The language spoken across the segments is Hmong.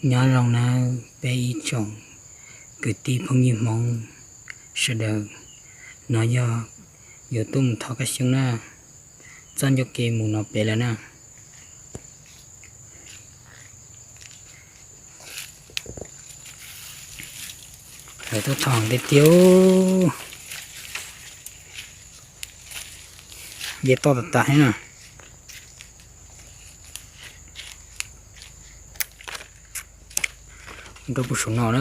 Nyob zoo nawb peb ib tsoom kwv tij phooj ywg Hmoob sawv daws, no yog yuav tuaj mus thov kab xyoob na, txoj ncauj ke mus no pem lawm na. Lawv tuaj thov tiag tiag, nce toj tas tas thiab na. Rau puag saum no na.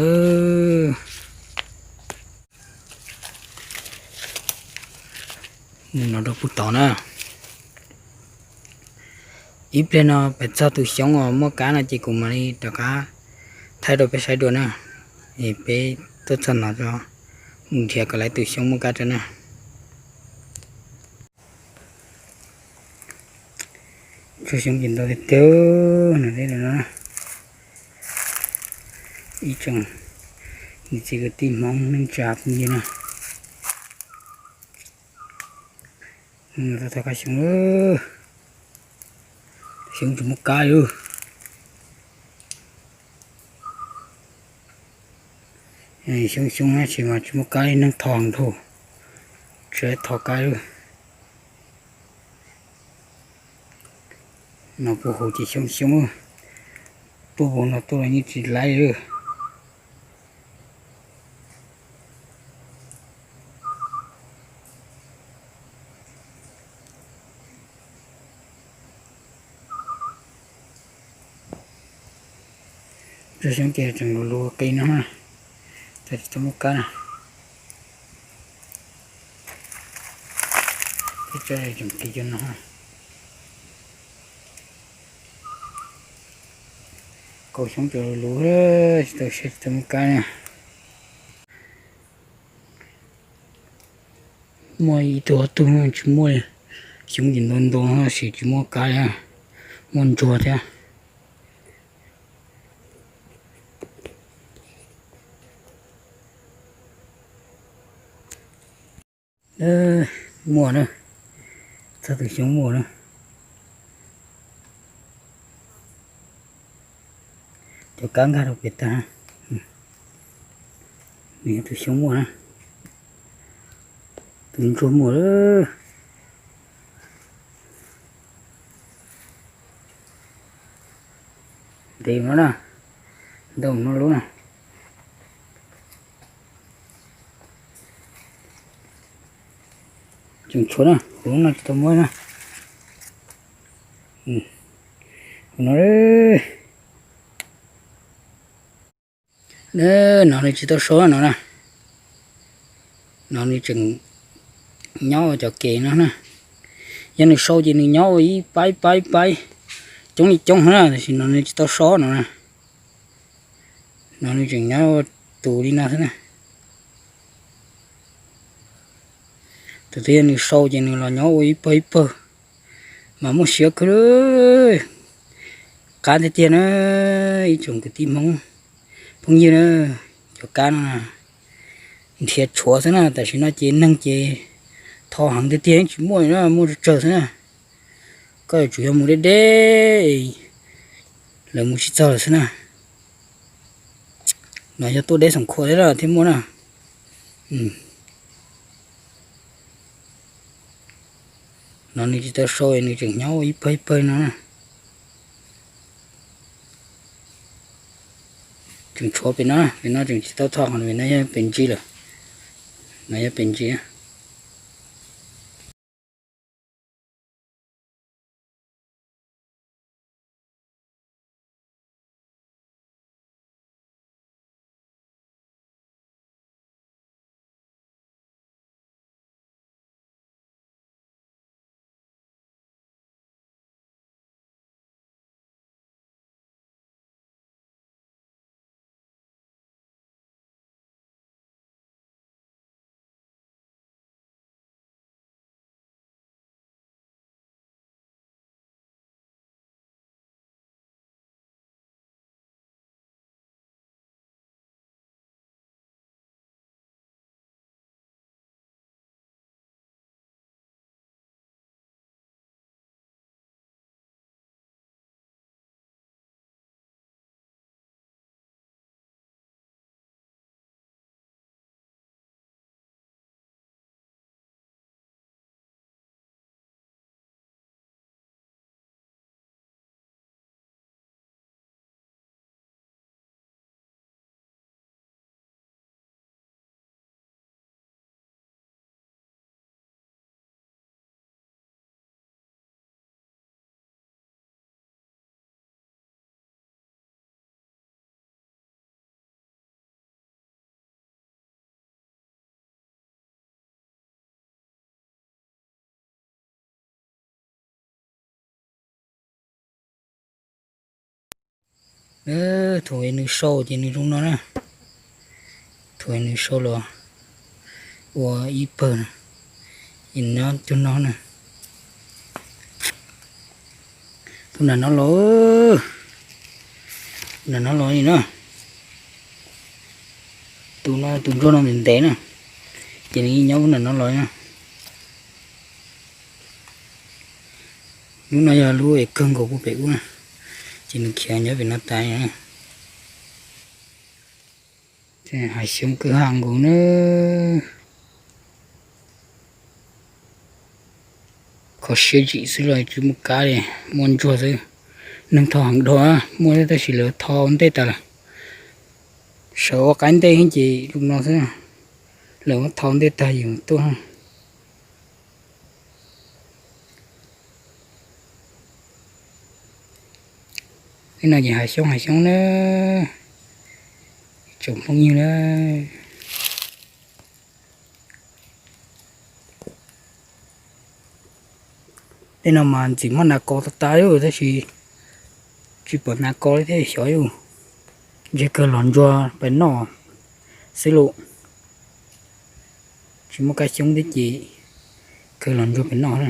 Mus no rau puag tod na. Ib pliag no peb txog tus xyoob uas muaj kab no ces kuv mam li rov qab thaij rau peb saib dua na. Es peb tuaj txog no, mus nrhiav kom lawv tus xyoob muaj kab rau na. Tsob xyoob ces ntau tiag tiag no, ib tsoom niam txiv kwv tij Hmoob neej tsa phooj ywg na. Thov kab xyoob, xyoob tsis muaj kab li. Xyoob xyoob tab sis mas tsis muaj kab li, neeg thov heev dhau, tsis thov kab li. No puag hauv ces xyoob xyoob, tuaj puag no tuaj los yeej tsis laib li. Tsob xyoob ces tseem luv luv qis no, tsis tau muaj kab na. Tsob tseem qis cov no. Kaum xyoob cov luv luv, tsis tau siab tsis tau muaj kab na. Muaj ib tug ob tug tsis muaj li, xyoob ces ntau ntau tab sis tsis muaj kab li, muaj ntsuag thiab. Muaj na, txog tus xyoob muaj na. Cov kab nkag rau pem tag. Nws yog tus xyoob muaj na, tus ntsuag muaj. Ntev no na, ntau no lub na. Tseem tshuav na, kuv lub no tsis tau muab na. No, no nws tsis tau sau no na. No nws tseem nyob cov ke no na. Yog nws sau ces nws nyob ua ib paib paib paib coob li coob na, tab sis no nws tsis tau sau no na. No nws tseem nyob tus li no xwb na. Tus twg yog nws sau ces nws los nyob ua ib pawg ib pawg, mas muaj siab kawg. Qab tiag tiag na, ib tsoom kwv tij Hmoob phooj ywg na, cov kab no nrhiav tshuav xwb na, tam sim no ces neeg ces thov heev tiag tiag tsis muaj na, muaj tsawg tsawg xwb na. Koj yuav tsum yog mus deb deb, lawv mus tsis txog lawm xwb na. No yog tuaj deb xoom khuam thiab thiaj muaj na. No nws tsis tau sau, nws tseem nyob ua ib pawg ib pawg no na. Tseem tshuav pem no, pem no tseem tsis tau thov, no yog pem ntsis lawm. No yog pem ntsis. Thaum nws sau ces nws zoo no na. Thaum nws sau los ua ib pawg, ces nyob tus no na. Tus nram no los, tus nram no los li na. Tus no tus ntsuag no ntev ntev na, ces nws nyob ub nram no los na. Lub no yog lub es kawg nkaus puag pem ub na, ces nws khiav nyob pem no tas. Hav xyoob kwj ha nkaus na. Kho siab zim xwb los tsis muaj kab li, muaj ntsuag xwb. Neeg tho heev dhau, muaj tab sis lawv tho ua ntej tas lawm. Sawv ua qaib ntej ces lub no xwb, lawv muab tho ntej tag yus tuaj. Tej no ces hav xyoob hav xyoob na, tsoom phooj ywg na. Tej no mas ntxim muaj nas kos tas tas tab sis tsis pom nas kos li thiab xyov yus. Ntshe kawg los ntsuag pem noj xwb lauj. Tsis muaj kab xyoob thiab ces kawg los ntsuag pem noj na.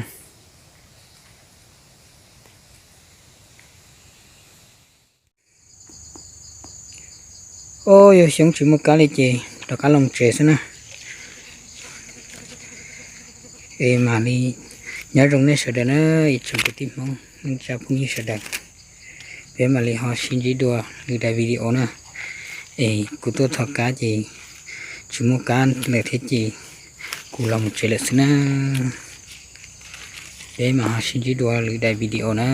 Os, yog xyoob tsis muaj kab li ces rov qab los tsev xwb na. Es mam li nyob zoo nej sawv daws na, ib tsoom kwv tij Hmoob neej tsa phooj ywg sawv daws. Peb mam li ho sib ntsib dua lwm daim video na. Es kuv tuaj thov kab ces tsis muaj kab lawm thiab ces kuv los mus tsev lawm xwb na. Peb mam ho sib ntsib dua lwm daim video na.